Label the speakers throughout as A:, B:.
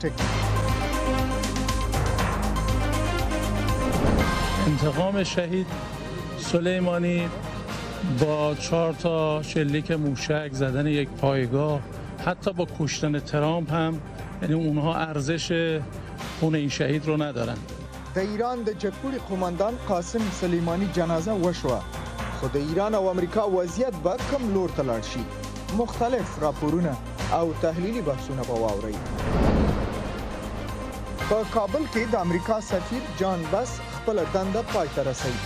A: ټکی.
B: انتقام شهید سلیمانی با 4 تا شلیک موشک زدن یک پایگاه، حتی با کشتن ترامپ هم، یعنی اونها ارزش خون این شهید رو ندارن.
A: د ایران د جګپوړي قومندان قاسم سلیماني جنازه وشوه، خو د ایران او امریکا وضعیت به کوم لور ته لاړ شي؟ مختلف راپورونه او تحلیلي بحثونه به واورئ. په کابل کې د امریکا سفیر جان بس خپله دنده پای ته رسوي،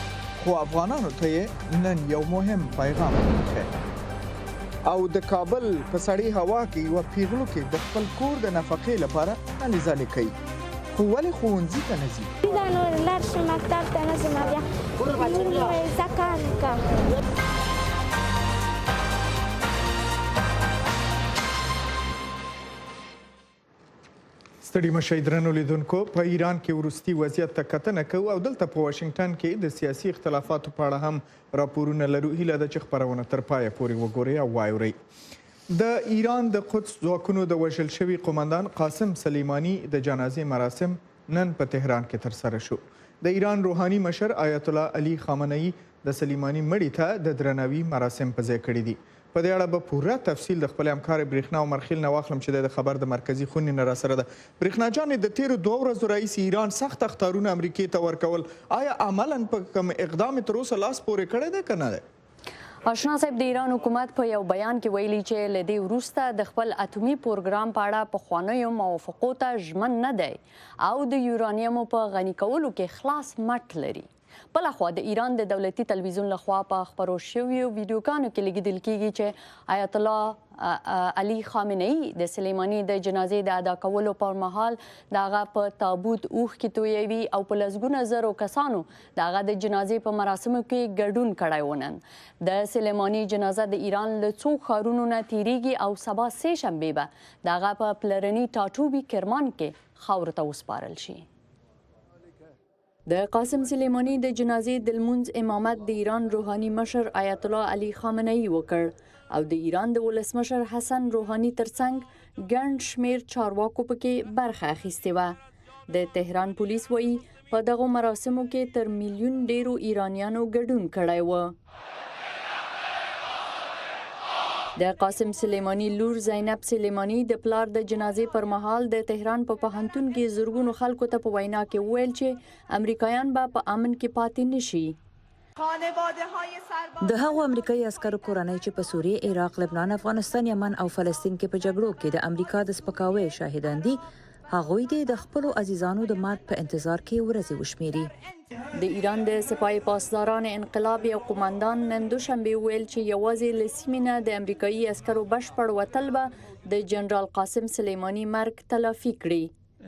A: خو افغانانو ته یې نن یو مهم پیغام ورکړی. او د کابل په سړې هوا کې یوه پیغلوکې د خپل کور د نفقې لپاره هلې ځلې کوي، خو ولې ښوونځي ته نه ځي؟
C: دا نور لار شم، مکتب ته نه ځم، بیا مور مې ویل ځه کار وکړه.
A: ستړي مه شئ درنو لیدونکو، په ایران کې وروستي وضعیت ته کتنه کوو او دلته په واشنګټن کې د سیاسي اختلافاتو په اړه هم راپورونه لرو. هیله ده چې خپرونه تر پایه پورې وګورئ او وایورئ. د ایران د قدس ځواکونو د وژل شوي قومندان قاسم سلیماني د جنازې مراسم نن په تهران کې ترسره شو. د ایران روحاني مشر آیت الله علي خامنه‌ای د سلیماني مړي ته د درناوي مراسم په ځای کړي دي. په دې اړه به پوره تفصیل د خپل همکار برېښنا عمرخیل نه واخلم چې د خبر د مرکزي خونې نه راسره ده. برېښنا جانې، د تیرو 2 ورځو راهیسې ایران سخت اخطارونه امریکې ته ورکول، آیا عملاً په کوم اقدام یې تر اوسه لاس پورې کړی دی که نه دی؟
D: آشنا صاحب، د ایران حکومت په یو بیان کې ویلي چې له دې وروسته د خپل اتومي پروګرام په اړه پخوانیو موافقو ته ژمن نه دی او د یورانیمو په غني کولو کې خلاص مټ لري. بلخوا د ایران د دولتي تلویزیون لخوا په خپرو شویو ویډیوګانو کې لیدل کیږي چې آیت الله علي خامنه‌ای د سلیماني د جنازې د ادا کولو پر مهال د هغه په تابوت اوښکې تویوي او په لسګونه زرو کسانو د هغه د جنازې په مراسمو کې ګډون کړی و. نن د سلیماني جنازه د ایران له څو ښارونو نه تیریږي او سبا سه شنبه به د هغه په پلرني ټاټوبي کرمان کې خاورو ته وسپارل شي. د قاسم سلیماني د جنازې د لمونځ امامت د ایران روحاني مشر آیت الله علي خامنه‌ای وکړ او د ایران د ولسمشر حسن روحاني ترڅنګ ګڼ شمېر چارواکو پکې برخه اخیستې وه. د تهران پولیس وایي په دغو مراسمو کې تر میلیون ډیرو ایرانیانو ګډون کړی و. د قاسم سلیماني لور زینب سلیماني د پلار د جنازې پر مهال د تهران په پوهنتون کې زرګونو خلکو ته په وینا کې وویل چې امریکایان به په امن کې پاتې نشي.
E: د هغو امریکایي عسکرو کورنۍ چې په سوریه، عراق، لبنان، افغانستان، یمن او فلسطین کې په جګړو کې د امریکا د سپکاوي شاهدان دي، هغوی دې د خپلو عزیزانو د مرګ په انتظار کې ورځې وشمېري.
D: د ایران د سپاه پاسداران انقلاب یو قومندان نن دوشنبه وویل چې یوازې له سیمې نه د امریکایي عسکرو بشپړ وتل به د جنرال قاسم سلیماني مرګ تلافي کړي.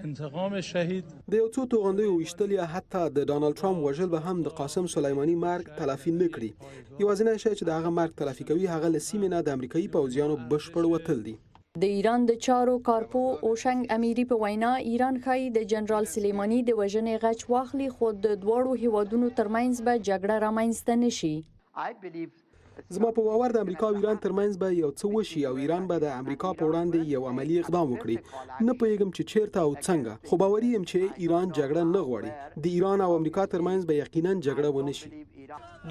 B: انتقام شهید
F: د یو څو توغندیو ویشتل یا حتی د ډونالد ټرمپ وژل به هم د قاسم سلیماني مرګ تلافي نه کړي. یوازینی شی چې د هغه مرګ تلافي کوي هغه له سیمې نه د امریکایي پوځیانو بشپړ وتل دي.
D: د ایران د چارو کارپوه اوشنګ امیري په وینا ایران ښایي د جنرال سلیماني د وژنې غچ واخلي، خو د دواړو هیوادونو ترمنځ به جګړه رامنځته نه شي.
F: زما په باور د امریکا او ایران ترمنځ به یو څه وشي او ایران به د امریکا په وړاندې یو عملي اقدام وکړي. نه پوهېږم چې چیرته او څنګه، خو باوري یم چې ایران جګړه نه غواړي. د ایران او امریکا ترمنځ به یقینا جګړه ونه شي.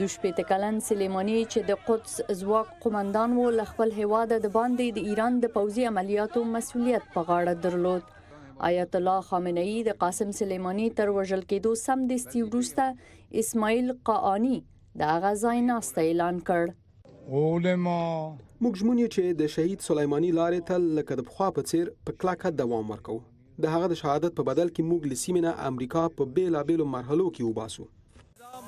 D: 62 کلن سلیماني چې د قدس ځواک قومندان و، له خپل هیواده د باندې د ایران د پوځي عملیاتو مسولیت په غاړه درلود. آیت الله خامنه‌ای د قاسم سلیماني تر وژل کېدو سمدستي وروسته اسماعیل قاآني د هغه ځای ناسته اعلان کړ.
F: موږ ژمن یو چې د شهید سلیماني لارې ته لکه د پخوا په څیر په کلکه دوام ورکوو. د هغه د شهادت په بدل کې موږ له سیمې نه امریکا په بېلابېلو مرحلو کې وباسو.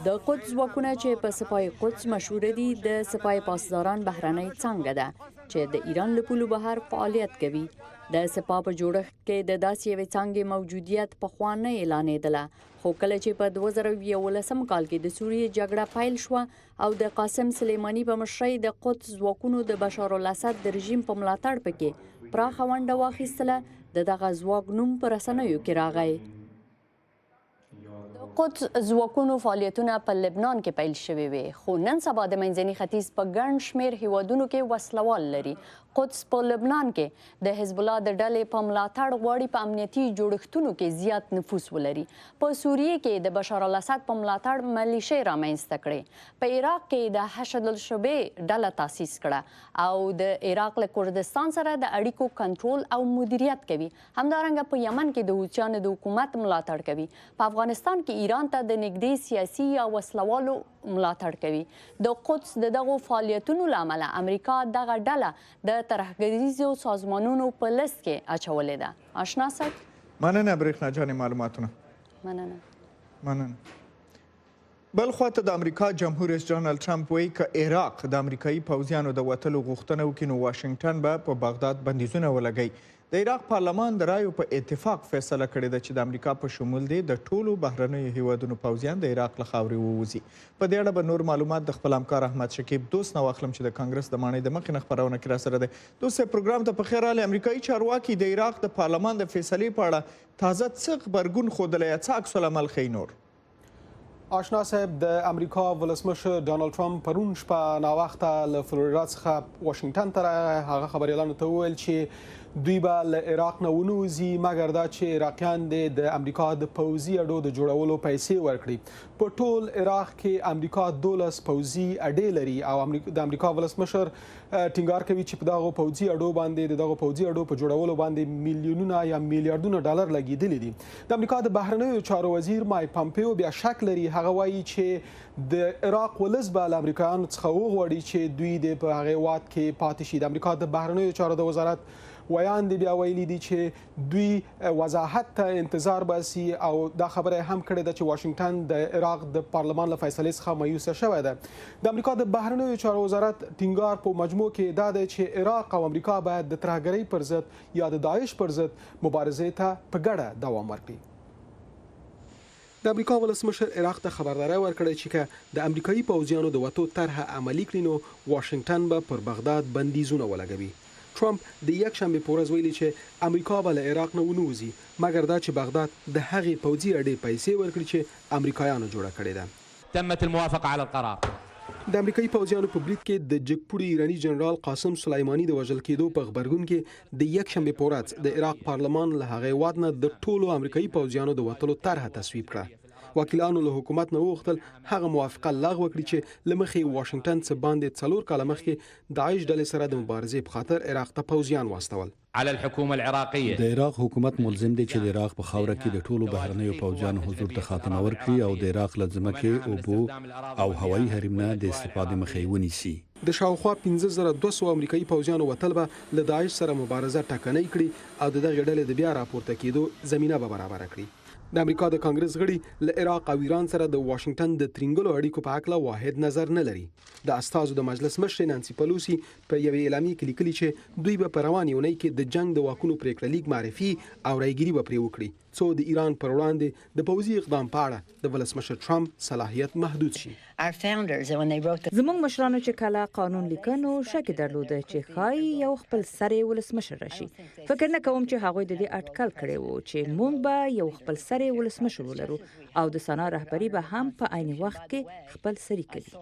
D: د قدس ځواکونه چې په سپاه قدس مشهور دي، د سپاه پاسداران بهرنۍ څانګه ده چې د ایران له پولو بهر فعالیت کوي. د سپاه په جوړښت کې د داسې یوې څانګې موجودیت پخوا نه اعلانېدله، خو کله چې په 2011 کال کې د سوریې جګړه پیل شوه او د قاسم سلیماني په مشرۍ د قدس ځواکونو د بشارالاسد د رژیم په ملاتړ پکې پراخه ونډه واخیستله، د دغه ځواک نوم په رسنیو کې راغی. د قدس ځواکونو فعالیتونه په لبنان کې پیل شوي وي، خو نن سبا د منځني ختیځ په ګڼ شمېر هیوادونو کې وسلوال لري. قدس په لبنان کې د حزب الله د ډلې په ملاتړ غواړي په امنیتي جوړښتونو کې زیات نفوذ ولري. په سوریه کې د بشارالاسد په ملاتړ ملیشې رامنځته کړې. په عراق کې د حشد الشبې ډله تاسیس کړه او د عراق له کردستان سره د اړیکو کنټرول او مدیریت کوي. همدارنګه په یمن کې د حوثیانو د حکومت ملاتړ کوي. په افغانستان کې ایران ته د نږدې سیاسي یا وسلوالو ملاتړ کوي. د قدس د دغو فعالیتونو له امله امریکا دغه ډله د ترهګریزو سازمانونو په لست کې اچولې ده. آشنا صاحب.
A: مننه برېښنا جانې معلوماتونه.
D: مننه.
A: مننه. بل خوا ته د امریکا جمهور رئیس ډونالد ټرمپ وایي که عراق د امریکایي پوځیانو د وتلو غوښتنه وکړي نو واشنګټن به په بغداد بندیزونه ولګوي. د عراق پارلمان د رایو په اتفاق فیصله کړې ده چې د امریکا په شمول دې د ټولو بهرنیو هیوادونو پوځیان د عراق له خاورې ووځي. په دې اړه به نور معلومات د خپل همکار احمد شکیب دوست نه واخلم چې د کانګرس د ماڼۍ د مخې نه خپرونه کې راسره دی. دوست صاحب پروګرام ته په خیر راغلې. امریکایي چارواکي د عراق د پارلمان د فیصلې په اړه تازه څه غبرګون ښودلی یا څه عکس العمل ښیي نور؟
F: آشنا صاحب د امریکا ولسمشر ډونالد ټرمپ پرون شپه ناوخته له فلوریډا څخه واشنګټن ته راغی. هغه خبریالانو ته وویل چې دوی به له عراق نه ونه وځي مګر دا چې عراقیان دې د امریکا د پوځي اډو د جوړولو پیسې ورکړي. په ټول عراق کې امریکا 12 پوځي اډې لري او د امریکا ولسمشر ټینګار کوي چې په دغو پوځي اډو باندې د دغو پوځي اډو په جوړولو باندې میلیونونه یا میلیارډونه ډالر لګیدلي دي. د امریکا د بهرنیو چارو وزیر مایک پامپیو بیا شک لري. هغه وایي چې د عراق ولس به له امریکایانو څخه وغواړي چې دوی دې په هغه هیواد کې پاتې شي. د امریکا د بهرنیو چارو د وزارت ویاند بیا ویلي دي چې دوی وضاحت ته انتظار باسي او دا خبره هم کړې ده چې واشنګټن د عراق د پارلمان له فیصلې څخه مایوسه شوی ده. د امریکا د بهرنیو چارو وزارت ټینګار په مجموع کې دا دی چې عراق او امریکا باید د ترهګرۍ پر ضد یا د داعش پر ضد مبارزې ته په ګډه دوام ورکړي. د امریکا ولسمشر عراق ته خبرداری ورکړی چې که د امریکایي پوځیانو د وتو طرحه عملي کړي نو واشنګټن به پر بغداد بندیزونه ولګوي. ټرمپ د یکشنبې په ورځ ویلي چې امریکا به له عراق نه ونه وځي مګر دا چې بغداد د هغې پوځي اډې پیسې ورکړي چې امریکایانو جوړه کړې ده.
G: تمت الموافقة على القرار.
F: د امریکایي پوځیانو په برید کې د جګپوړي ایراني جنرال قاسم سلیماني د وژل کېدو په غبرګون کې د یکشنبې په ورځ د عراق پارلمان له هغه هېواد نه د ټولو امریکایي پوځیانو د وتلو طرحه تصویب کړه. وکیلانو له حکومت نه وغوښتل هغه موافقه لغوه کړي چې له مخې یې واشنګټن څه باندې 4 کاله مخکې داعش ډلې سره د مبارزې په خاطر عراق ته پوځیان واستول.
G: على الحكومة العراقية.
H: د عراق حکومت ملزم دی چې د عراق په خاوره کې د ټولو بهرنیو پوځیانو حضور ته خاتمه ورکړي او د عراق له ځمکې، اوبو او هوایي حریم نه د استفادې مخه یې ونیسي.
F: د شاوخوا 5200 امریکایي پوځیانو وتل به له داعش سره مبارزه ټکنۍ کړي او د دغې ډلې د بیا راپورته کېدو زمینه به برابره کړي. د امریکا د کانګرس غړي له عراق او ایران سره د واشنګټن د ترینګلو اړیکو په هکله واحد نظر نه لري. د استازو د مجلس مشرې نانسي پلوسي په یوې اعلامیې کې لیکلي چې دوی به په روانې اونۍ کې د جنګ د واکونو پرېکړه لیک معرفي او رایګیري به پرې وکړي څو د ایران پر وړاندې د پوځي اقدام په اړه د ولسمشر ټرمپ صلاحیت محدود شي.
E: زموږ مشرانو چې کله قانون لیکه نو شک یې درلوده چې ښايي یو خپلسری ولسمشر راشي. فکر نه کوم چې هغوی د دې اټکل کړی و چې موږ به یو خپلسری ولسمشر ولرو او د سنا رهبري به هم په عین وخت کې خپلسري کوي.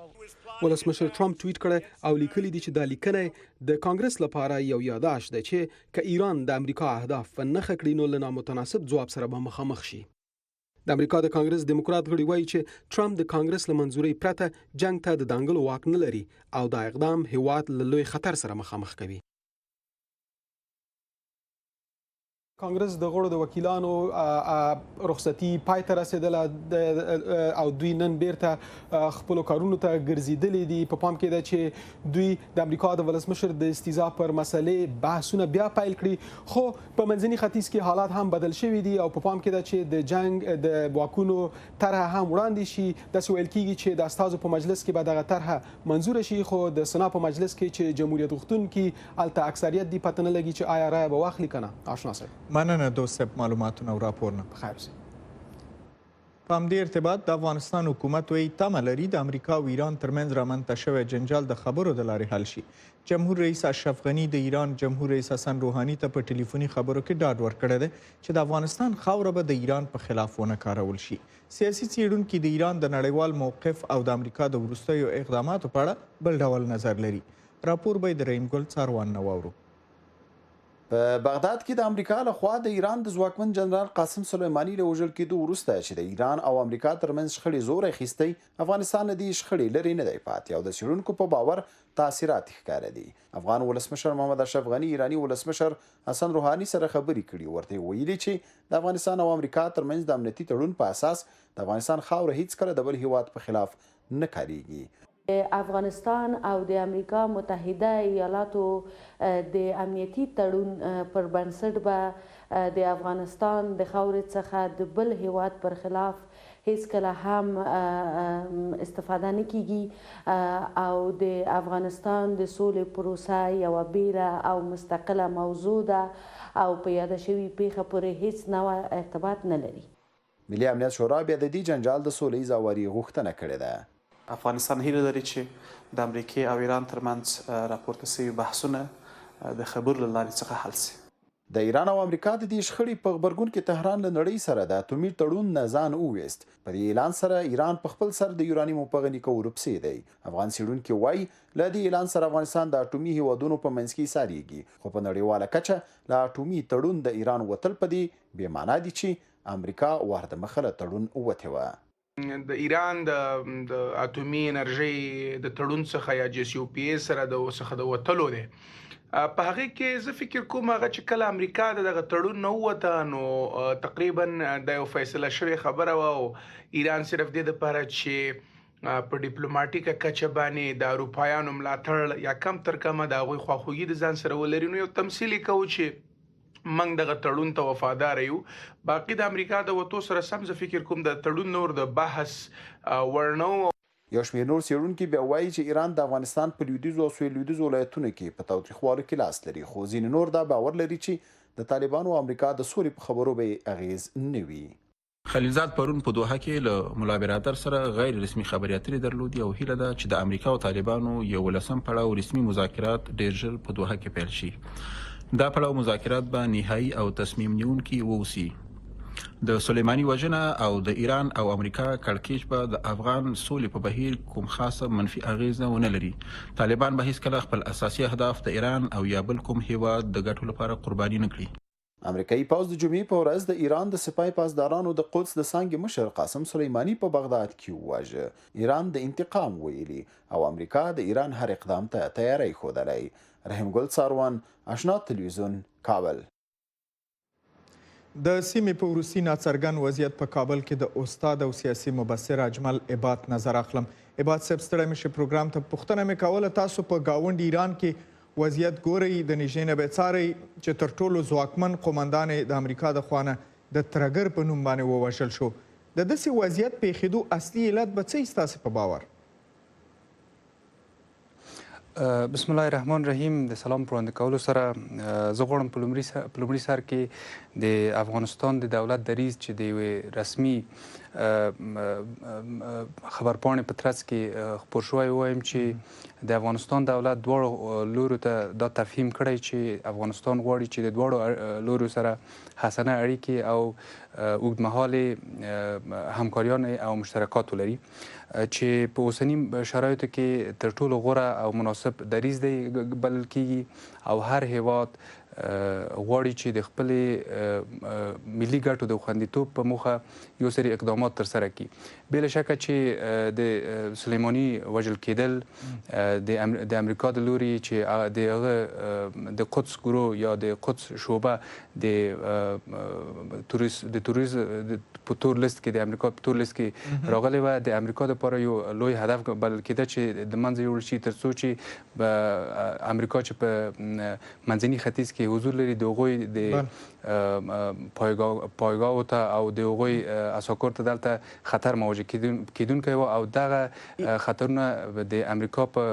F: ولسمشر ټرمپ ټویټ کړی او لیکلي دي چې دا لیکنه یې د کانګرس لپاره یو یاداشت دی چې که ایران د امریکا اهداف په نښه کړي نو له نامتناسب ځواب سره به مخامخ شي. د امریکا د کانګرس دیموکرات غړي وایي چې ټرمپ د کانګرس له منظورۍ پرته جنګ ته د دانګلو واک نه لري او دا اقدام هیواد له لوی خطر سره مخامخ کوي. کانګرس د غړو د وکیلانو رخصتي پای ته رسېدله او دوی نن بیرته خپلو کارونو ته ګرځېدلي دي. په پام کې ده چې دوی د امریکا د ولسمشر د استیضاح پر مسئلې بحثونه بیا پیل کړي، خو په منځني ختیځ کې حالات هم بدل شوي دي او په پام کې ده چې د جنګ د واکونو طرحه هم وړاندې شي. داسې ویل کیږي چې د استازو په مجلس کې به دغه طرحه منظوره شي، خو د سنا په مجلس کې چې جمهوریت غوښتونکي هلته اکثریت دي پته نه لګي چې آیا رایه به واخلي که نه. آشنا صاحب
A: مننه دوست صاحب معلوماتونه او راپورونه.
F: په خیر اوسئ.
A: په همدې ارتباط د افغانستان حکومت وایي تمه لري د امریکا او ایران ترمنځ رامنځته شوی جنجال د خبرو د لارې حل شي. جمهور رئیس اشرف غني د ایران جمهور رئیس حسن روحاني ته په ټلیفوني خبرو کې ډاډ ورکړی دی چې د افغانستان خاوره به د ایران په خلاف ونه کارول شي. سیاسي څېړونکي د ایران د نړیوال موقف او د امریکا د وروستیو اقداماتو په اړه بل ډول نظر لري. راپور به یې د رحیم ګل څاروان نه واورو.
I: په بغداد کې د امریکا له خوا د ایران د ځواکمن جنرال قاسم سلیماني له وژل کېدو وروسته چې د ایران او امریکا ترمنځ شخړې زور اخیستی، افغانستان له دې شخړې لرې نه دی پاتې او د څېړونکو په باور تاثیرات یې ښکاره دي. افغان ولسمشر محمد اشرف غني ایراني ولسمشر حسن روحاني سره خبرې کړي ورته یې ویلي چې د افغانستان او امریکا ترمنځ د امنیتي تړون په اساس د افغانستان خاوره هیڅکله د بل هیواد په خلاف نه کاریږي.
J: د افغانستان او د امریکا متحده ایالاتو د امنیتي تړون پر بنسټ به د افغانستان د خاورې څخه د بل هیواد پر خلاف هیڅکله هم استفاده نه کیږي او د افغانستان د سولې پروسه یوه بیله او مستقله موضوع ده او په یاده شوي پیښه پورې هیڅ نوع ارتباط نه لري.
I: ملي امنیت شورا بیا د دې جنجال د سوله ییز اواري غوښتنه کړې ده.
K: افغانستان هیله لري چې د امریکې او ایران ترمنځ راپورته شوي بحثونه د خبرو له لارې څخه حل شي.
I: د ایران او امریکا د دې شخړې په غبرګون کې تهران له نړۍ سره د اتومي تړون نه ځان وویست. په دې اعلان سره ایران په خپل سر د یورانیمو په غني کولو پسې دی. افغان څېړونکي وايي، له دې اعلان سره افغانستان د اټومي هېوادونو په منځ کې ایسارېږي، خو په نړیواله کچه له اټومي تړون د ایران وتل په دې بې معنا دي چې امریکا وار د مخه له تړون وتې وه.
L: د ایران د د اتومي انرژۍ د تړون څخه یا جي سي او پي ای سره د څخه د وتلو دی په هغه کې زه فکر کوم هغه چې کله امریکا دغه تړون نه وته نو تقریبا د یو فیصله شوې خبره و او ایران صرف د دې لپاره چې په ډیپلوماټیکه کچه باندې د اروپایانو ملاتړ یا کم تر کمه د هغوی خواخوږي د ځان سره ولري نو یو تمثیل یې کوو چې موږ دغه تړون ته وفادار یو. باقي د امریکا د وتو سره سم زه فکر کوم د تړون نور د بحث وړ نه و.
I: یو شمېر نور څېړونکي بیا وايي چې ایران د افغانستان په لویدیځو او سویل لویدیځو ولایتونو کې په تاوتریخوالو کې لاس لري، خو ځینې نور دا باور لري چې د طالبانو او امریکا د سولې په خبرو به یې اغېز نه وي.
M: خلیلزاد پرون په دوحه کې له ملا برادر سره غیر رسمي خبرې اترې درلودې او هیله ده چې د امریکا او طالبانو یوولسم پړاو رسمي مذاکرات ډېر ژر په دوحه کې پیل شي. دا پړاو مذاکرات به نهايي او تصمیم نیونکي واوسي. د سلیماني وژنه او د ایران او امریکا کړکېچ به د افغان سولې په بهیر کوم خاصه منفي اغېزه ونه لري. طالبان به هېڅکله خپل اساسي اهداف د ایران او یا بل کوم هېواد د ګټو لپاره قرباني نه کړي.
I: امریکايي پوځ د جمعې په ورځ د ایران د سپاه پاسدارانو د قدس د څانګې مشر قاسم سلیماني په بغداد کې وواژه. ایران د انتقام ویلي او امریکا د ایران هر اقدام ته تیاری ښودلی. رحیم ګل څاروان، اشنا تلویزیون، کابل.
A: د سیمې په وروستي ناڅرګند وضعیت په کابل کې د استاد او سیاسي مبصر اجمل عباد نظر اخلم. عباد صاحب ستړی مه شې پروګرام ته پوښتنه مې کوله تاسو په ګاونډ ایران کې وضعیت ګورئ، د نږدې نه به یې څارئ چې تر ټولو ځواکمن قومندان یې د امریکا د خوا نه د ترګر په نوم باندې ووژل شو. د داسې وضعیت پېښېدو اصلي علت به څه وي ستاسې په باور؟
N: بسم الله الرحمن الرحیم د سلام په وړاندې کولو سره زه غواړم په لومړي سر کې د افغانستان د دولت دریځ چې د یوې رسمي خبرپاڼې په ترڅ کې خپور شوی ووایم چې د افغانستان دولت دواړو لورو ته دا تفهیم کړی چې افغانستان غواړي چې د دواړو لورو سره حسنه اړیکې او اوږدمهالې همکاریانې او مشترکات ولري چې په اوسني شرایطو کې تر ټولو غوره او مناسب دریځ دی بلل کیږي او هر هیواد غواړي چې د خپلې ملي ګټو د خوندیتوب په موخه یو سری اقدامات ترسره کړي. بې له شکه چې د سلیماني وژل کېدل د امریکا د لوري چې د هغه د قدس ګروه یا د قدس شعبه د د تروریز په تور لیست کې د امریکا په تور لیست کې راغلې وه، د امریکا لپاره یو لوی هدف بلل کېده چې د منځه یوړل شي ترڅو چې امریکا چې په منځني ختیځ کې حضور لري د هغوی د پایګاهو ته او د هغوی عساکر ته دلته خطر مواجه کیدونکی و او دغه خطرونه د امریکا په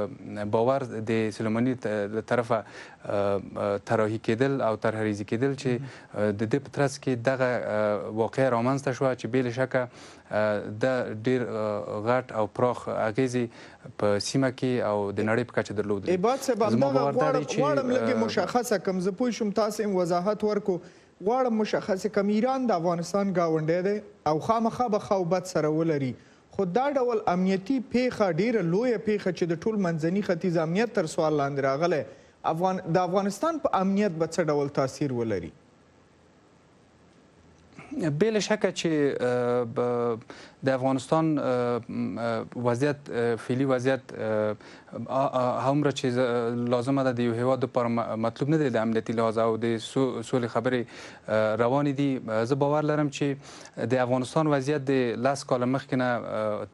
N: باور د سلیماني له طرفه طراحي کېدل او طرح ریزي کېدل چې د دې په ترڅ کې دغه واقعه رامنځته شوه چې بې له شکه دا ډیر غټ او پراخ اغیزې په سیمه کې او د نړۍ په کچه درلودلې.
A: عباد صاحب
N: زما
A: همدغه
N: باور دا
A: غواړم
N: دی چې
A: غواړم لږ یې مشخصه کم زه پوه شوم تاسې هم وضاحت ورکو غواړم مشخص یې کم ایران د افغانستان ګاونډی دی او خامخا به ښه او بد سره ولري خو دا ډول امنیتي پیښه ډیره لویه پیښه چې د ټول منځني ختیځ امنیت تر سوال لاندې راغلی افغان د افغانستان په امنیت به څه ډول تاثیر ولري؟
N: بې له شکه چې د افغانستان وضعیت، فعلي وضعیت هومره چې لازمه ده د یو هیواد لپاره مطلوب نه دی د امنیتي لحاظ او د سولې خبرې روانې دي. زه باور لرم چې د افغانستان وضعیت د 10 کاله مخکې نه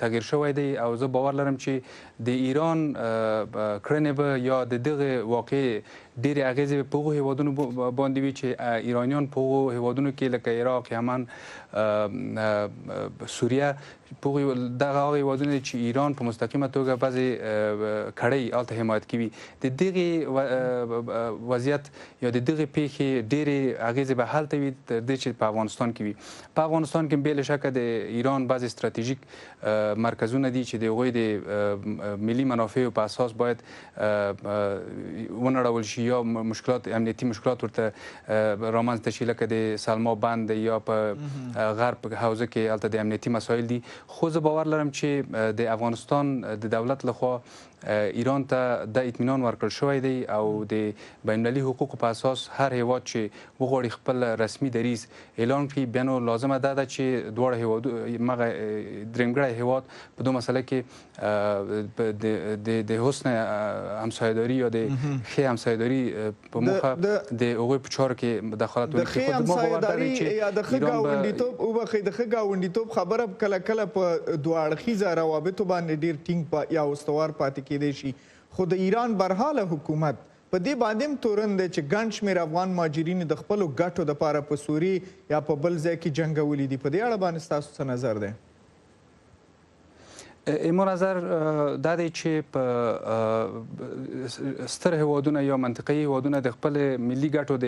N: تغییر شوی دی او زه باور لرم چې د ایران کړنې به یا د دغه واقعې ډېرې اغېزې به په هغو هیوادونو باندې وي چې ایرانیان په هغو هیوادونو کې لکه عراق، یمن، سوریه، په هغو دغه هغه هیوادونه دي چې ایران په مستقیمه توګه بعضې کړۍ هلته حمایت کوي. د دغې وضعیت یا د دغې پیښې ډېرې اغېزې به هلته وي تر دې چې په افغانستان کې وي. په افغانستان کې بې له شکه د ایران بعضې ستراتیژیک مرکزونه دي چې د هغوی د ملي منافعو په اساس باید ونړول شي یا مشکلات، امنیتي مشکلات ورته رامنځته شي، لکه د سلما بند یا په غرب حوزه کې هلته د امنیتي مسایل دي. خو زه باور لرم چې د افغانستان د دولت لخوا ایران ته د اطمینان ورکړل شوی دی او د بین المللي حقوقو په اساس هر هیواد چې وغواړي خپل رسمي دریځ اعلان کړي، بیا نو لازمه دا ده چې دواړه هیوادو مغه درېیمګړی هیواد په دو مسله کې د حسن همسایهداري یا د ښې همسایهداري په موخه د هغوی په چارو کې دخالت
A: ونه کړي. خو زما باور دا دی چې یا د ښه ګاونډیتوب، وبخښئ، د ښه ګاونډیتوب خبره کله کله په دوه اړخیزه روابطو باندې ډیر ټینګ یا استوار پاتې کېدای شي، خو د ایران برحاله حکومت په دې باندې هم تورن دی چې ګڼ شمېر افغان مهاجرین د خپلو ګټو دپاره په سوریې یا په بل ځای کې جنګولي دي. په دې اړه باندې ستاسو څه نظر دی؟
N: ایمو نظر دا دی چې په ستر هیوادونه یا منطقه‌ای هیوادونه د خپل ملي ګټو د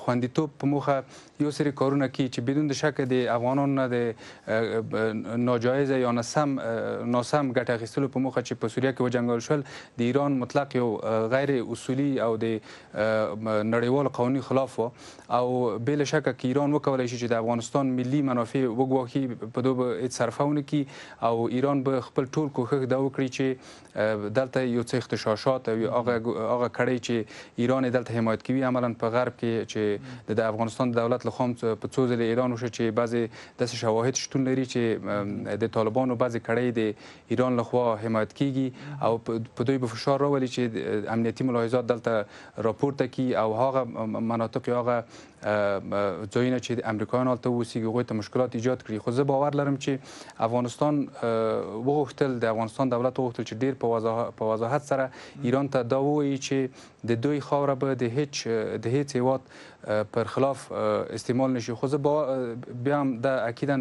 N: خوندیتوب په موخه یو سری کارونه کوي چې بدون د شک د افغانانو نه د ناجایزه یا ناسم ګټه اخیستلو په موخه چې په سوریه کې وجنګول شول، د ایران مطلق یو غیر اصولي او د نړیوالو قوانینو خلاف و او بې له شکه که ایران وکولای شي چې د افغانستان ملي منافع وګواښي، په دوی به هېڅ صرفه ونه کړي او ایران به خپل ټول کوښښ دا وکړي چې دلته یو څه اختشاشات او هغه کړۍ چې ایران یې دلته حمایت کوي، عملاً په غرب کې چې د افغانستان د دولت لخوا هم په څو ځلې اعلان وشو چې بعضې داسې شواهد شتون لري چې د طالبانو بعضې کړۍ د ایران لخوا حمایت کیږي او په دوی به فشار راولي چې امنیتي ملاحظات دلته راپورته کړي او هغه مناطق یا هغه ځایونه چې امریکایان هلته اوسېږي هغوی ته مشکلات ایجاد کړي. خو زه باور لرم چې افغانستان وغوښتل، د افغانستان دولت وغوښتل چې ډیر په وضاحت سره ایران ته دا ووایي چې د دوی خاوره به د هیڅ هیواد پر خلاف استعمال نشي. خو زه بیا هم دا اکیداً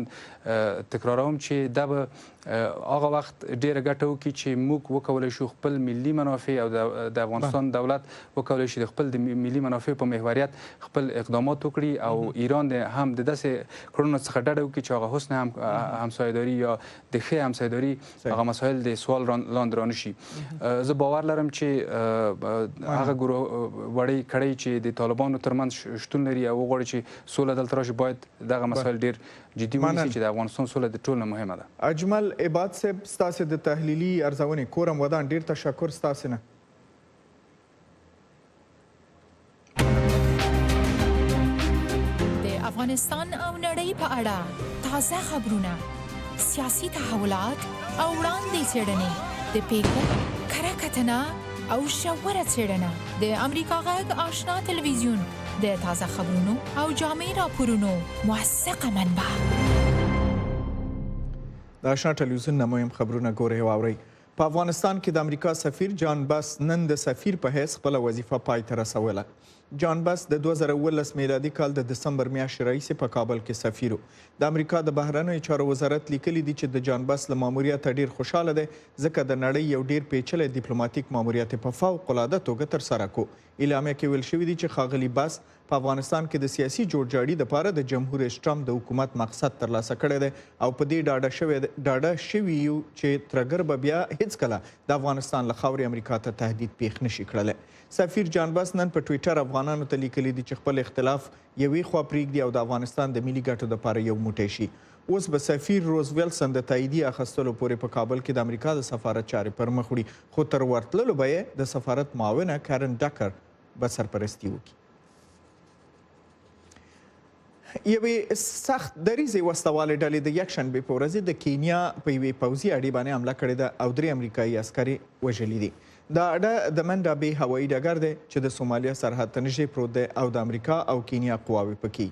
N: تکراروم چې دا به هغه وخت ډیره ګټه وکړي چې موږ وکولای شو خپل ملي منافع او د افغانستان دولت وکولای شي د خپل د ملي منافع په محوریت خپل اقدامات وکړي او ایران هم د داسې کړنو څخه ډډه وکړي چې هغه حسن همسایهداري یا د ښې همسایهداري هغه مسایل د سوال لاندې رانه شي. زه باور لرم چې هغه ګروه وړې کړۍ چې د طالبانو ترمنځ شتون لري او وغواړي چې سوله دلته راشي، باید دغه مسایل ډیر جدي ونیسي چې د افغانستان سوله د ټولو نه مهمه ده.
A: اجمل عباد صاحب، ستاسې د تحلیلي ارزونې کورم ودان، ډیر تشکر ستاسې نه.
O: د افغانستان او نړۍ په اړه تازه خبرونه، سیاسي تحولات او وړاندې څېړنې، د پیښو کره کتنه او ژوره څېړنه د امریکا غږ آشنا تلویزیون د تازه خبرونو او جامع راپورونو موثقه منبع.
A: د آشنا ټلویزیون نه مهم خبرونه ګورئ او اورئ. په افغانستان کې د امریکا سفیر جان بس نن د سفیر په حیث خپله وظیفه پای ته رسوله. جان بس د 2017 میلادي کال د دسمبر میاشتې راهیسې په کابل کې سفیر و. د امریکا د بهرنیو چارو وزارت لیکلي دي چې د جان بس له ماموریته ډیر خوشحاله دی، ځکه د نړۍ یو ډیر پیچلی دیپلوماتیک ماموریت یې په فوق العاده توګه ترسره کړو. اعلامیه کې ویل شوي دي چې ښاغلي بس په افغانستان کې د سیاسي جوړجاړي دپاره د جمهور رئیس ټرمپ د حکومت مقصد ترلاسه کړی دی او په دې ډاډه شوي یو چې ترګر به بیا هیڅکله د افغانستان له خاورې امریکا ته تهدید پیښ نشي کړلی. سفیر جان بس نن په ټویټر افغان افغانانو ته لیکلي دي چې خپل اختلاف یوې خوا پرېږدي او د افغانستان د ملي ګټو دپاره یو موټی شي. اوس به سفیر روز ویلسن د تاییدیې اخستلو پورې په کابل کې د امریکا د سفارت چارې پر مخ وړي، خو تر ورتللو به یې د سفارت معاونه کارن ډکر به سرپرستي وکړي. یوې سخت دریځې وسلهوالې ډلې د یکشنبې په ورځ د کینیا په یوې پوځي اډې باندې حمله کړې ده او درې امریکایي عسکر یې وژلي دي. دا اډه د منډا بې هوایي ډګر دی چې د سومالیا سرحد ته نږدې پروت دی او د امریکا او کینیا قواوې پکې.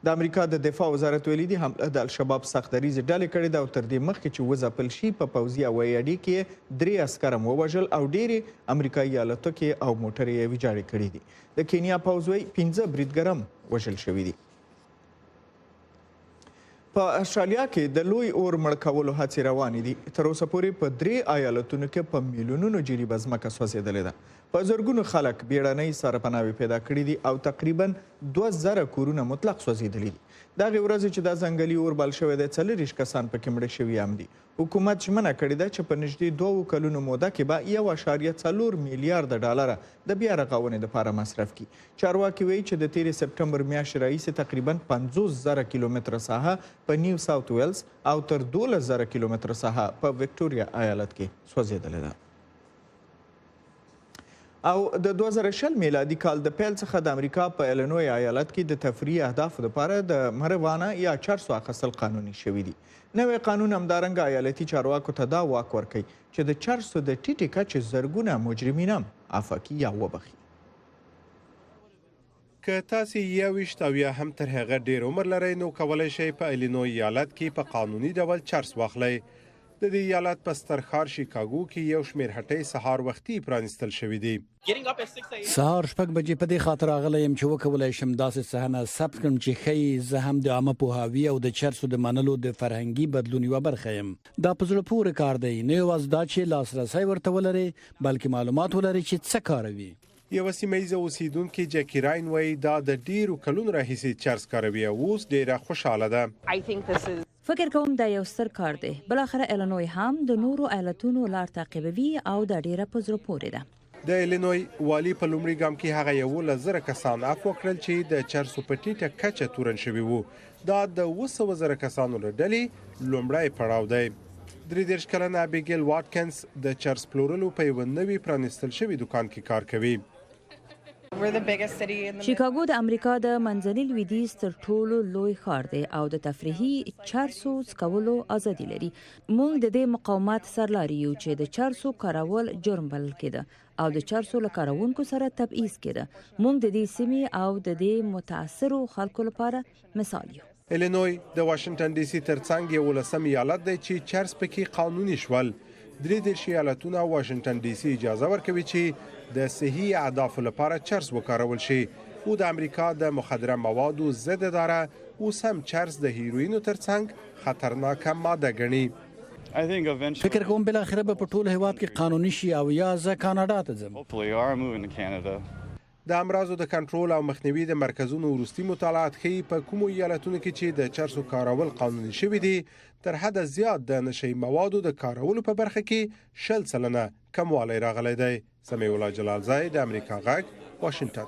A: د امریکا د دفاع وزارت ویلي دي حمله د الشباب سخت دریځې ډلې کړې ده او تر دې مخکې چې وځپل شي په پوځي هوایي اډې کې یې درې عسکر هم ووژل او ډېرې امریکایي الوتکې او موټرې یې ویجاړې کړې دي. د کینیا پوځ وایي پنځه بریدګر هم وژل شوي دي. په استرالیا کې د لوی اور مړ کولو هڅې روانې دي. تر اوسه پورې په درې ایالتونو کې په میلیونونو جریبه ځمکه سوځېدلې ده. په زرګونو خلک بیړنۍ سرپناوې پیدا کړې دي او تقریبا 2000 کورونه مطلق سوځېدلي دي. د هغې ورځې چې دا ځنګلي اور بل شوی دی، 24 کسان پکې مړه شوي هم دي. حکومت ژمنه کړې ده چې په نږدې دوو کلونو موده کې به 1.4 میلیارد ډالره د بیا رغاونې لپاره مصرف کړي. چارواکي وایي چې د تېرې سپټمبر میاشتې راهیسې تقریبا 50,000 کیلومتره ساحه په نیو ساوت ویلز او تر 12,000 کیلومتره ساحه په ویکټوریا ایالت کې سوځېدلې ده. او د 2020 میلادي کال د پیل څخه د امریکا په ایلینوی ایالت کې د تفریحي اهدافو لپاره د مروانا یا چرسو اخیستل قانوني شوي دي. نوی قانون همدارنګه ایالتي چارواکو ته دا واک ورکوي چې د چرسو د ټیټې کچې زرګونه مجرمین هم عفوه کړي یا وبخښي.
P: که تاسې 21 او یا هم تر هغه ډېر عمر لرئ، نو کولی شئ په ایلینوی ایالت کې په قانوني ډول چرس واخلئ. د دې ایالت په ستر ښار شیکاګو کې یو شمېر هټۍ سهار وختي پرانیستل شوې دي.
H: سهار 6 بجې په دې خاطر راغلی یم چې وکولای شم داسې صحنه ثبت کړم چې ښيي زه هم د عامه پوهاوي او د چرسو د منلو د فرهنګي بدلون یوه برخه یم. دا په زړه پورې کار دی، نه یوازې دا چې لاسرسی ورته ولرې، بلکې معلومات ولرې چې څه کاروي.
P: یوه سیمه ییزه اوسېدونکې جکي راین وایي، دا د ډېرو کلونو راهیسې چرس کاروي او اوس ډېره خوشحاله ده.
E: فکر کوم دا یو ستر کار دی. بالاخره ایلینوی هم د نورو ایالتونو لار تعقیبوي او دا ډېره په زړه پورې ده.
P: د ایلینوی والي په لومړي ګام کې هغه 11,000 کسان عفوه کړل چې د چرسو په ټیټه کچه تورن شوي وو. دا د 700,000 کسانو له ډلې لومړی پړاو دی. 33 کلنه ابیګیل واټکنز د چرس پلورلو په یوه نوي پرانیستل شوي دوکان کې کار کوي.
E: شیکاګو د امریکا د منځني لویدیځ تر ټولو لوی ښار دی او د تفریحي چرسو څکولو ازادي لري. موږ د دې مقاومت سرلاري یو چې د چرسو کارول جرم بلل کېده او د چرسو له کاروونکو سره تبعیض کېده. موږ د دې سیمې او د دې متاثرو خلکو لپاره مثال یو.
P: ایلینوی د واشنګټن ډي سي ترڅنګ یولسم ایالت دی چې چرس پکې قانوني شول. 33 ایالتونه او واشنګټن ډي سي اجازه ورکوي چې د صحي اهدافو لپاره چرس وکارول شي. خو د امریکا د مخدره موادو ضد اداره اوس هم چرس د هیروینو ترڅنګ خطرناکه ماده ګڼي.
H: فکر کوم بالاخره به په ټول هیواد کې قانوني شي او یا زه کاناډا ته ځم.
P: د امراضو د کنټرول او مخنیوي د مرکزونو وروستي مطالعات ښيي په کومو ایالتونو کې چې د چرسو کارول قانوني شوي دي، تر حده زیات د نشه يي موادو د کارولو په برخه کې 20% کموالی راغلی دی. سمیع الله جلالزی، د امریکا غږ، واشنګټن.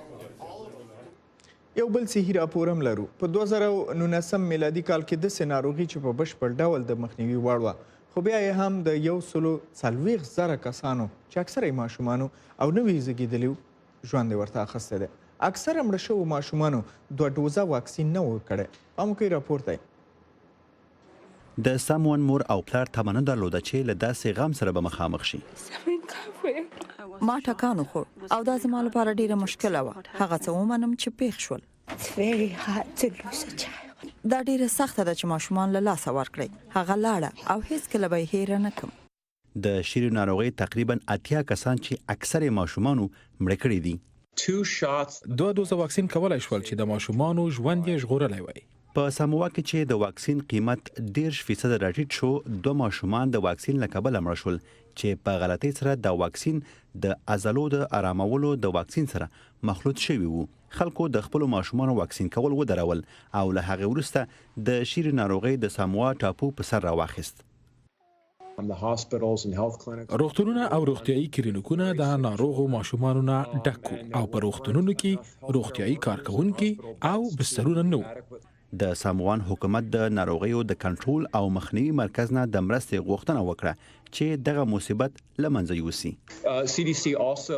A: یو بل صحي راپور هم لرو. په 2019 میلادي کال کې داسې ناروغي چې په بشپړ ډول د مخنیوي وړ وه، خو بیا یې هم د 140,000 کسانو چې اکثره یې ماشومانو او نوي زیږېدلي وو، ژوند یې ورته اخیستی دی. اکثره مړه شوو ماشومانو دوه ډوزه واکسین نه و کړی. پام وکړئ راپور ته.
Q: د ساموان مور او پلار تمه نه درلوده چې له داسې غم سره به مخامخ شي.
R: ما ټکان وخوړ او دا زما لپاره ډیره مشکله وه هغه څه ومنم چې پیښ شول. دا ډیره سخته ده چې ماشومان له لاسه ورکړئ. هغه لاړه او هیڅکله به یې هیره نه کړم.
Q: د شیري ناروغۍ تقریباً 80 کسان چې اکثر یې ماشومان وو، مړه کړي دي.
S: دوه دوزه واکسین کولای شول چې د ماشومانو ژوند یې ژغورلی وای.
Q: په ساموا کې چې د واکسین قیمت 30 فیصده راټیټ شو، دوه ماشومان د واکسین له کبله مړه شول چې په غلطۍ سره دا واکسین د عضلو د ارامولو د واکسین سره مخلوط شوي وو. خلکو د خپلو ماشومانو واکسین کول ودرول او له هغې وروسته د شیري ناروغۍ د ساموا ټاپو په سر راواخیست.
S: روغتونونه او روغتیايي کلینیکونه د ناروغو ماشومانو نه ډک وو او په روغتونونو کې روغتیايي کارکوونکي او بسترونه نه وو.
Q: د ساموان حکومت د ناروغیو د کنټرول او مخنیوي مرکز نه د مرستې غوښتنه وکړه چې دغه مصیبت له منځه یوسي.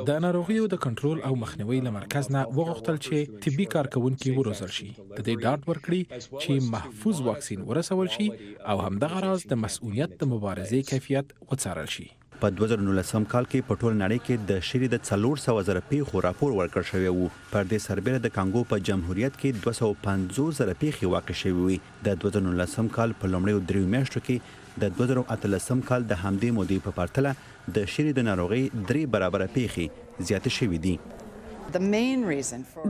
S: د ناروغیو د کنټرول او مخنیوي له مرکز نه وغوښتل چې طبي کارکوونکي وروزل شي، د دې ډاډ ورکړي چې محفوظ واکسین ورسول شي او همدغه راز د مسؤلیت د مبارزې کیفیت وڅارل شي.
Q: په 2019 کال کې په ټوله نړۍ کې د شري د 400 زره پېښو راپور ورکړ شوی و. پر دې سربېره د کانګو په جمهوریت کې 250 زره پېښې واقع شوې وې. د 2019 کال په لومړیو دریو میاشتو کې د 2018 کال د همدې مودې په پرتله د شري د ناروغۍ درې برابره پېښې زیاتې شوې دي.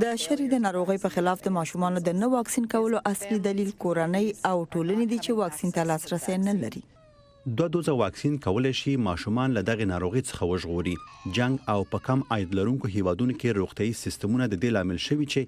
R: د شري د ناروغۍ په خلاف د ماشومانو د نه واکسین کولو اصلي دلیل کورنۍ او ټولنې دي چې واکسین ته لاسرسی نه لري.
Q: دوه دوزه واکسین کولی شي ماشومان له دغې ناروغۍ څخه وژغوري. جنګ او په کم عاید لرونکو هیوادونو کې روغتیايي سیستمونه د دې لامل شوي چې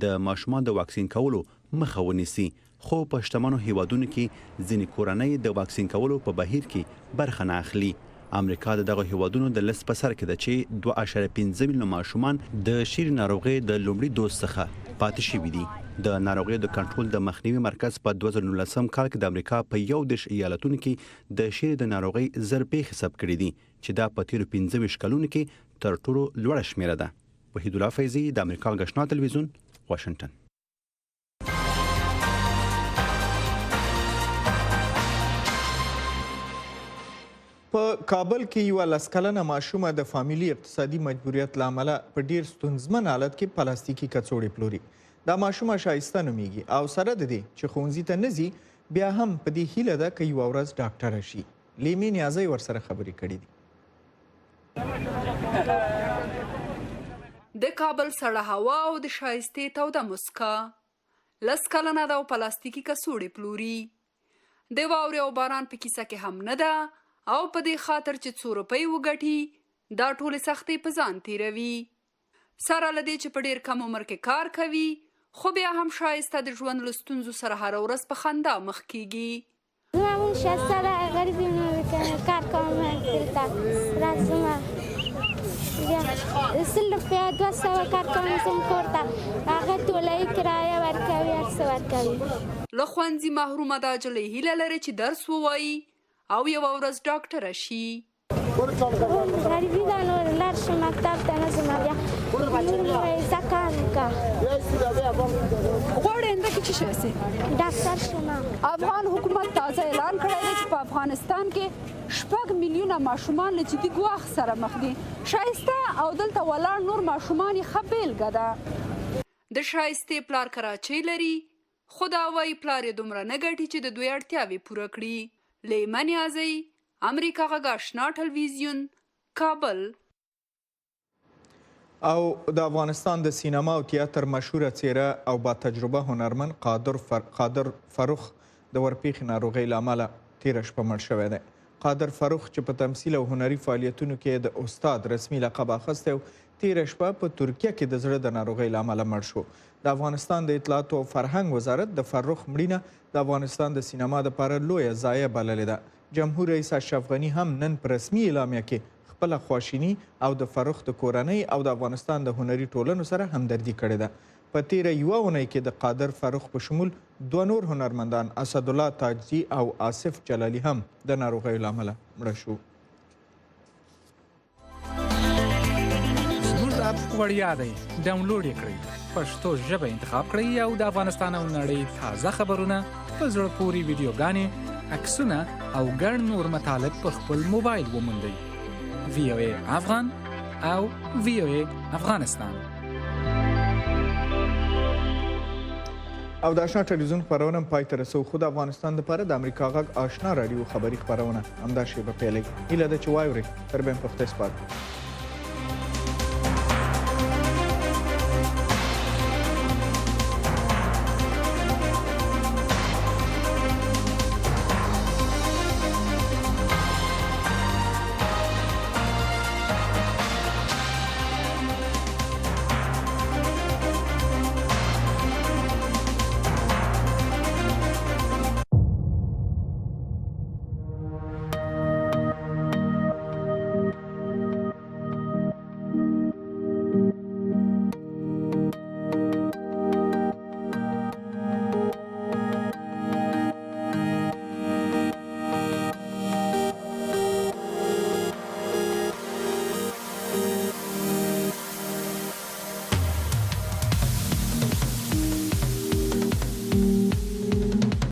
Q: د ماشومان د واکسین کولو مخه ونیسي، خو په شتمنو هیوادونو کې ځینې کورنۍ د واکسین کولو په بهیر کې برخه نه اخلي. امریکا د دغو هیوادونو د لست په سر کې ده چې 2.5 میلیونه ماشومان د شیري ناروغۍ د لومړي دوز څخه پاتې شوي دي. د ناروغیو د کنټرول د مخنیوي مرکز په 2019 کال کې د امریکا په 31 ایالتونو کې د شیري د ناروغۍ زر پیښې ثبت کړې دي چې دا په تیرو 25 کلونو کې تر ټولو لوړه شمیره ده. وحیدالله فیضي، د امریکا غږ اشنا تلویزیون، واشنګټن.
A: په کابل کې یوه لس کلنه ماشومه د فامیلي اقتصادي مجبوریت له امله په ډیر ستونزمن حالت کې پلاستیکي کڅوړې پلوري. دا ماشومه شایسته نومیږي او سره د دې چې ښوونځي ته نه ځي بیا هم په دې هیله ده که یوه ورځ ډاکټره شي. لیمې نیازۍ ورسره خبرې کړې دي.
T: د کابل سړه هوا او د شایستې توده موسکا. لس کلنه ده او پلاستیکي کڅوړې پلوري. د واورې او باران په کیسه کې هم نه ده او په دې خاطر چې څو روپۍ وګټي دا ټولې سختۍ په ځان تیروي. سره له دې چې په ډیر کم عمر کې کار کوي خو بیا هم شایسته د ژوند له ستونزو سره هره ورځ په خندا مخ کیږي.
C: زما مونږ شایسته ده غریب یم کار کوم دلته راځم بیا 100 روپیا 200 کار کوم ځم کور ته هغه ټولۍ کرایه ورکوي هر څه ورکوي.
T: له ښوونځي محرومه دا جلۍ هیله لري چې درس ووايي او یوه ورځ ډاکټره شي.
C: غریبي ده نو لاړ شم مکتب ته نه ځم بیا مور مې وایي ځه کار وکړه.
T: غواړې آینده کې څه شی شې؟
C: ډاکټر شم.
T: افغان حکومت تازه اعلان کړی دی چې په افغانستان کې شپږ میلیونه ماشومان له جدي ګواښ سره مخ دي. شایسته او دلته ولاړ نور ماشومان یې ښه بېلګه ده. د شایستې پلار کراچۍ لري، خو دا وايي پلار یې دومره نه ګټي چې د دوی اړتیاوې پوره کړي. لیمه نیازۍ، امریکا غږ اشنا ټلویزیون، کابل.
A: او د افغانستان د سینما او تیاتر مشهوره څیره او با تجربه هنرمن قادر فر... قادر فرخ د ورپېښې ناروغۍ له امله تیره شپه مړ شوی دی. قادر فرخ چې په تمثیل او هنري فعالیتونو کې د استاد رسمي لقب اخیستی او تیره شپه په ترکیه کې د زړه د ناروغۍ له امله مړ شو. د افغانستان د اطلاعاتو او فرهنګ وزارت د فرخ مړینه د افغانستان د سینما لپاره لویه ضایع بللې ده. جمهور رئیس اشرف غني هم نن په رسمي اعلامیه کې خپله خواشیني او د فرخ د کورنۍ او د افغانستان د هنري ټولنو سره همدردي کړې ده. په تېره یوه اونۍ کې د قادر فرخ په شمول دوه نور هنرمندان اسدالله تاجزي او آصف جلالي هم د ناروغیو له امله مړه شو.
U: زموږ اپ وړیا دی، ډاونلوډ یې کړئ. پښتو ژبه انتخاب کړئ او د افغانستان او نړۍ تازه خبرونه، په زړه پورې ویډیوګانې، عکسونه او ګڼ نور مطالب په خپل موبایل وموندئ. وی او ای افغان او وی او ای افغانستان.
A: او د آشنا ټلویزیون خپرونه هم پای ته رسوو، خو د افغانستان لپاره د امریکا غږ آشنا راډیو خبري خپرونه همدا شیبه پیلوي. هیله ده چې واورئ. تر بیا مو په خدای سپارو.